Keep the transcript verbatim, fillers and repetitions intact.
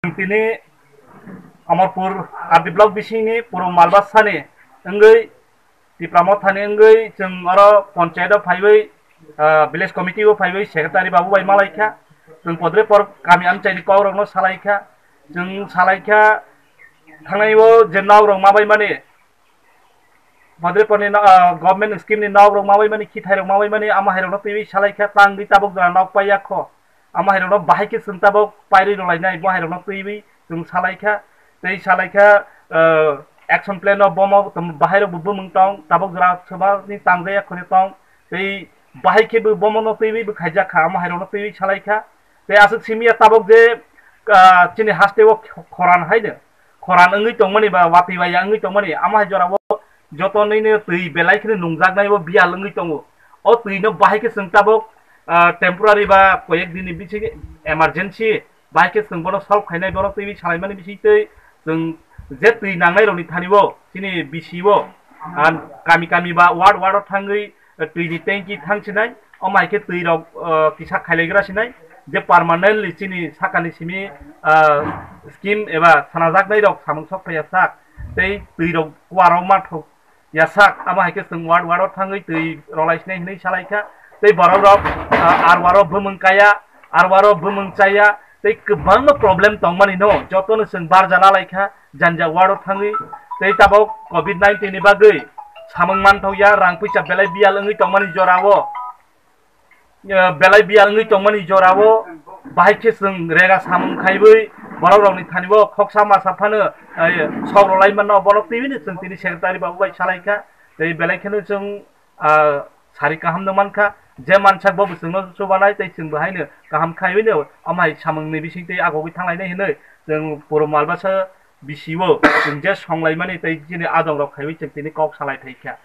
Tini Amarpur R D block bisingni Purbo Malbasani wngwi Tipra Mothani wngwi chwng oro panchayat o phaiwi, ah, village committee o phaiwi secretary babu bai malaikha. Chwng podre por kami amchaini kokrokno salaikha. Chwng salaikha thangnai o je nok rok mabaimani, podre porni no-, ah, government scheme ni nok rok mabaimani, khithai rok mabaimani, ama hai rokno twiwi salaikha, tangwi tabuk jora nok paiya kho. Ama hai rokno bahai khe chwng tabuk pairwi rwlainai, bo hai rokno twiwi chwng salaikha. Tei salaikha, ah, action plan o bomo tong, bahai rok bo bumung tong, tabuk jora swbani tangjaya khone tong. Tei bahai khe bo bomono twiwi bo khaijak kha, ama hai rokno twiwi salaikha. Tei aswk simi ya tabuk je, ah, chini haste o khoran haino, khoran wngwi tongmani ba watwi bai ya wngwi tongmani, ama hai jorao joto nini twi belai kheno nungjaknai o biyal wngwi tongo. O twi no bahai khe chwng tabuk, ah, temporary ba koyek din ni bisingo emergency bahai khe chwng bono solve khainai, bono twiwi salaimani bisingtwi chwng je twi nangnai rokni thani o chini bisi o, ah, kami kami ba ward ward o thangwi twi ni tanki thang sinai, omo hai khe twi rok, ah, kisa khailagra sinai, je permanently chini sakani simi, ah, scheme eba sanajaknai rok samung sok phaiya sak, tei twi rok kuarok ma thok ya sak, amo hai khe chwng ward ward o thangwi twi rwlai sinai hinwi salaikha, tei borok rok, ah, arwaro bumung kaya, arwaro bumung chaya, tei kwbangma problem tongmani no jotono chwng barjana laikha. Janja ward o thangwi tei tabuk covid nineteen ni bagwi samung manthokya, rang puisa belai biyal wngwi tongmani jorao, eh, belai biyal wngwi tongmani jorao bahai khe chwng rega samung khaiwi borok rokni thani o khoksa masa phano, eh, sok rwlai manno, borok twiwi no chwng tini secretary babu bai salaikha. Tei belai kheno chwng, ah, sari kaham no mankha, je mansak bo bo chwngno chubanai tei chwng bo haino kaham khaiwi no omo hai samung ni bisingtwi agogwi thanglainai hinwi chwng Purbo Malbasa bisio chwng je songlaimani tei chini adong rok khaiwi chwng tini kok salai phaikha.